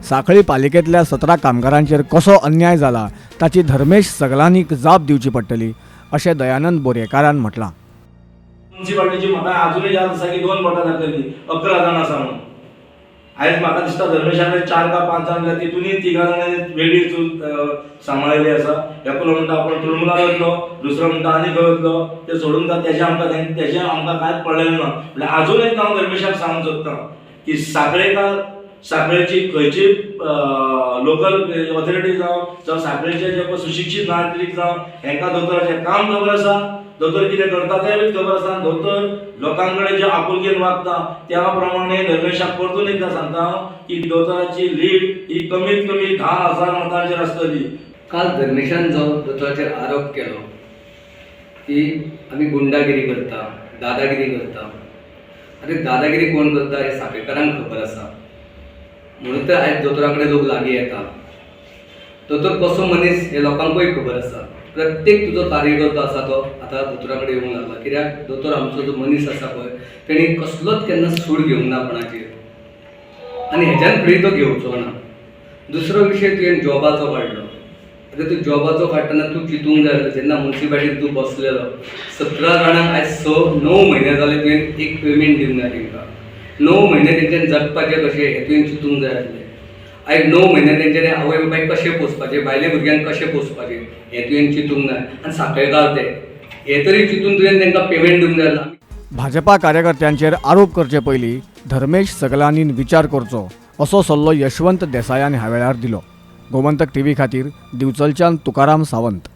सांखळी पालिकेंतल्या 17 कामगारांचेर कसो अन्याय जाला ताची धर्मेश सगलांनीक जाप दिवची पडटली अशें दयानंद बोरयेकारान म्हटलां. मुन्सिपाल्टीची म्हाका आजुनूय याद आसा की 2 बोटां जातली 11 जाण आसा म्हणून. आयज म्हाका दिसता धर्मेशा कडेन 4 का 5 जाण जाल्यार तितूनय 3 जाणांनी वेगळी चूक सांबाळिल्ली आसा. एकलो म्हणटा आपूण तृणमुलाक वतलो, दुसरो म्हणटा आनी खंय वतलो, ते सोडून का तेजें आमकां तेजें आमकां कांयच पडलेलें ना. म्हणल्यार आजून एक हांव धर्मेशाक सांगूंक सोदता की सांखळेकार सांखळेची खंयची लोकल ऑथॉरिटी जावं, जावं सांखळेचे जे पळय सुशिक्षीत नागरीक जावं, हेंकां दोतोराचें काम खबर आसा, दोतोर कितें करता तें बी खबर आसा. दोतोर लोकां कडेन जे आपुलकेन वागता त्या प्रमाणे धर्मेशाक परतून एकदां सांगता हांव की दोतोराची लीड ही कमीत कमी 10,000 मतांचेर आसतली. काल धर्मेशान जो दोतोराचेर आरोप केलो की आमी गुंडागिरी करता, दादागिरी करता. आनी दादागिरी कोण करता हें सांखळेकारांक खबर आसा, म्हणून तर आयज दोतोरा कडेन लोक लागीं येता. दोतोर कसो मनीस हें लोकांकूय खबर आसा. प्रत्येक तुजो कार्यकर्तो आसा तो आतां दोतोरा कडेन येवंक लागला, कित्याक दोतोर आमचो जो मनीस आसा पळय तेणी कसलोच केन्ना सूड घेवंक ना कोणाचेर, आनी हेज्यान फुडें तो घेवचो ना. दुसरो विशय तुवें जॉबाचो काडलो. आतां तूं जॉबाचो काडटना तूं चिंतूंक जाय आसलें, जेन्ना मुन्सिपालिटीन तूं बसलेलो 17 जाणांक आयज 6-9 म्हयने जाले तुवें एक पेमेंट दिवंक ना तेंकां. 9 म्हयने तेंच्यान जगपाचें कशें हें तुवें चिंतूंक जाय आसलें. आयज 9 म्हयने तेंच्यांनी आवय बापायक कशें पोसपाचें, बायले भुरग्यांक कशें पोसपाचें हें तुवें चिंतूंक ना. आनी सांखळेकार ते हें तरी चिंतून तुवें तेंकां पेमेंट दिवंक जाय आसलें. भाजपा कार्यकर्त्यांचेर आरोप करचे पयलीं धर्मेश सगलांनी विचार करचो असो सल्लो यशवंत देसायान ह्या वेळार दिलो. गोमंतक टीव्ही खातीर दिवचलच्यान तुकाराम सावंत.